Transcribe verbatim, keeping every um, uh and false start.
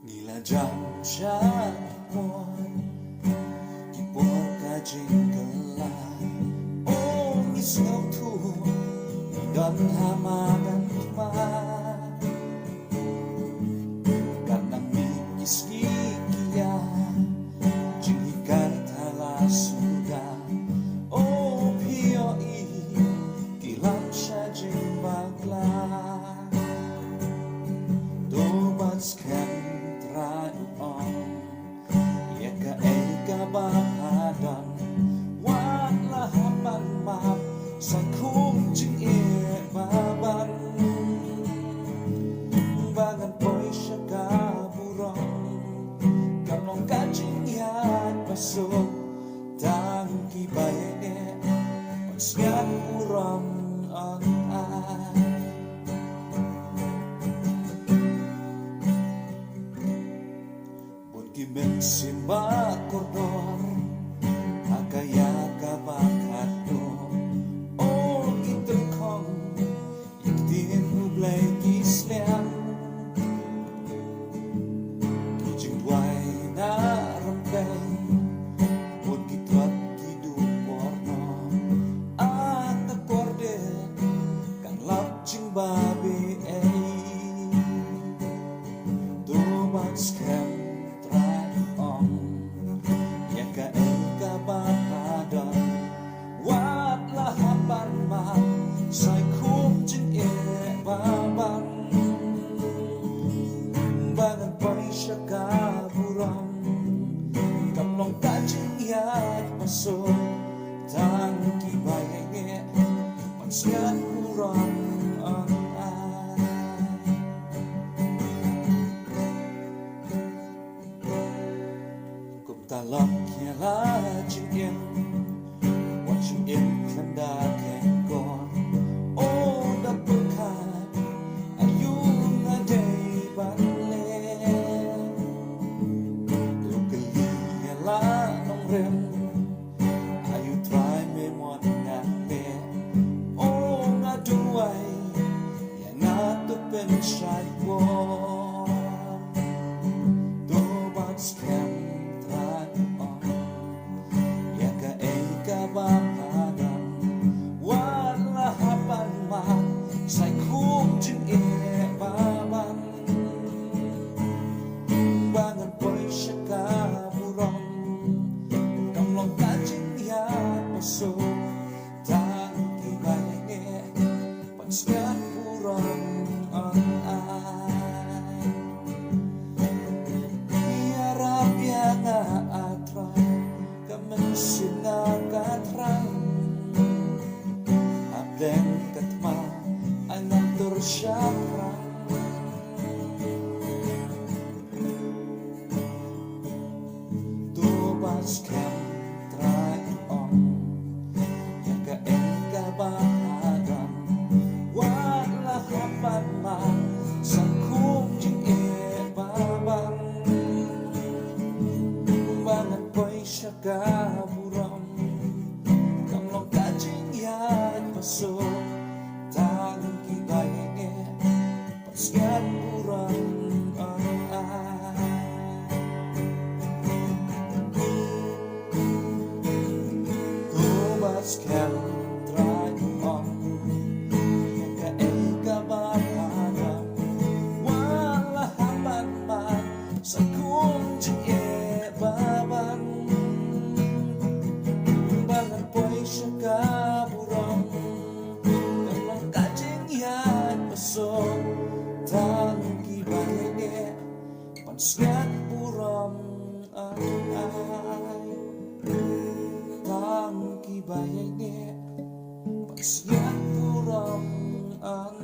Ngi la jam sha ki por, ki por ka jingkylla. O ngi sngewthuh, ngi don ha madan tma. Katba ngi sngi ki ïa, jinghikai thala suda. O phi ïohi, ki lam sha jingbakla. To bad skhem Trai u ong ïa kaei kaba pha don. Wat la hap ban map, sa khum jingeh ba ban. Ba ngan poi sha ka burom, kam long ka jingïaid ba suk. Tang kiba ïaineh, pynskhem burom ong ai. Bun ki mynsiem ba kordor ha ka ïa kaba khatduh. O ki tyngkhong, ïa ktien U Blei ki sliang. Ki jingduwai na rympei, bun ki tlot ki duh por noh. Ata kordit kan lap jingbabe ei. To bad skhem Trai ong ïa kaei kaba pha don. Wat la hap ban map, sa khum jingeh ba ban. Ba ngan poi sha ka burom, kam long ka jingïaid ba suk. Tang kiba ïaineh, pynskhem burom ong ai. Kumta long ïa la jingim, wat jingim khlem da kheiñ kor. O da pyrkhat, aïu nga dei ban leh. To kylli ïa la nongrim, aïu Trai me mon ngan leh. O nga duwai, ïa nga to pynshai por. To bad skhem Trai ong ïa kaei kaba pha don. Wat la hap ban map, sa khum jingeh ba ban. Ba ngan poi sha ka burom, kam long ka jingïaid ba suk. Tang kiba ïaineh, pynskhem burom ong ai. Ïarap ïa nga A Trai, ka mynsiem nga ka thrang. Hap leh ka thma, ai ngan tur shaphrang. To bad skhem Trai ong ïa kaei kaba pha don. Wat la hap ban map, sa khum jingeh ba ban. Ba ngan poi sha ka burom, kam long ka jingïaid ba suk. Tang kiba ïaineh, pynskhem burom ong ai. To bad skhem Trai ong ïa kaei kaba pha don. Wat la hap ban map, sa khum jingeh ba ban. Ba ngan poi sha ka burom, kam long ka jingïaid ba suk. Tang kiba ïaineh, pynskhem burom ong ai. Tang kiba ïaineh, pynskhem burom ong